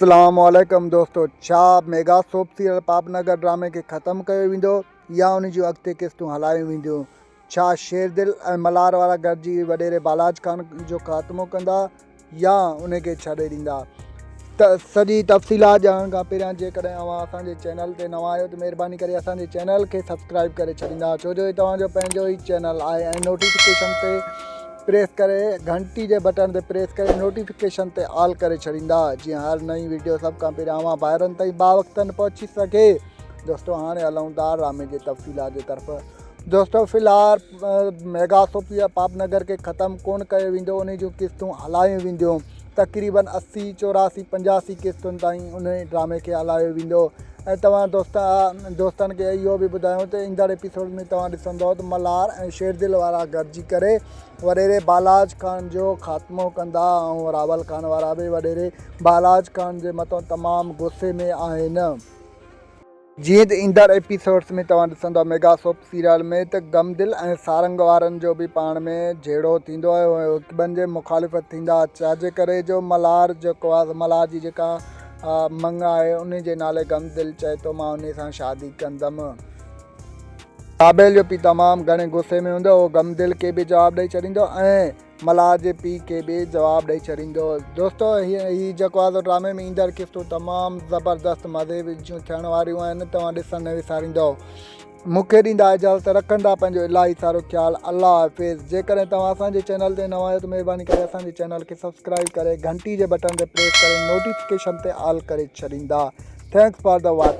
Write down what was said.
اسلام عليڪم دوستو ڇا ميگا سوپ سيريل پاپ نگر ڊرامي کي ختم ڪيو ويندو يا ان جون اڳتي قسطون هلايون وينديون ڇا شير دل ۽ ملهار وارا گڏجي وڏيري بالاچ خان جو خاتمو ڪندا يا ان کي ڇڏي ڏيندا ته سڄي تفصيلات ڄاڻڻ کان پهريان جيڪڏهن اوهان اسان جي چينل تي نوان آهيو ته مهرباني ڪري اسان جي چينل کي سبسڪرائب ڪري ڇڏيندا ڇو جو هي توهان جو پنهنجو ئي چينل آهي ۽ نوٽيفڪيشن تي پريس ڪري گهنٽي جي بٽڻ تي پريس ڪري نوٽيفڪيشن تي آل ڪري ڇڏيندا جيئن هر نئين وڊيو سڀ کان پهريان اوهان ڀائرن تائين باوقتن پهچي سگهي. دوستو هاڻي هلون ٿا ڊرامي جي تفصيلات جي طرف. دوستو في الحال ميگا سوپيا پاپ نگر کي ختم ڪون ڪيو ويندو انهي جون قسطون هلايون وينديون تقريبن 80 84 85 قسطن تائين انهي ڊرامي کي هلايو ويندو ۽ توهان دوستن کي اهو به ٻڌايون ته ايندڙ ايپيسوڊ ۾ توهان ڏسندؤ ته ملهار ۽ شيردل وارا گڏجي ڪري وڏيري بالاچ خان جو خاتمو ڪندا ۽ راول خان وارا به وڏيري بالاچ خان جي مٿان تمام غصي ۾ آهن. جيئن ته ايندڙ ايپيسوڊس ۾ توهان ڏسندؤ ميگا سوپ سيريل ۾ ته غم دل ۽ سارنگ وارن جو به پاڻ ۾ جهيڙو ٿيندو ۽ هڪٻن جي مخالفت ٿيندا ڇا جي ڪري جو ملهار جيڪو آهي ملهار جي جيڪا مڱ آهي انهي جي نالي غم دل چئي ٿو مان انهي سان شادي ڪندم. رابيل جو پيء تمام گهڻي غصي ۾ هوندو اهو غم دل کي به جواب ڏئي ڇڏيندو ۽ ملاح جي پيء کي به جواب ڏئي ڇڏيندو. دوستو هي جيڪو آهي سو ڊرامي ۾ ايندڙ قسطون تمام زبردست مزي جون ٿيڻ واريون آهن توهان ڏسڻ نه وساريندؤ. مون کي ڏيندا اجازت رکندا پنهنجو الاهي سارو خيال الله حافظ جيڪڏهن توهان اسان جي چينل تي نوان آهيو ته مهرباني ڪري اسان جي چينل کي سبسڪرائب ڪري گهنٽي جي بٽڻ تي پريس ڪري نوٽيفڪيشن تي آل ڪري ڇڏيندا thanks for the watching.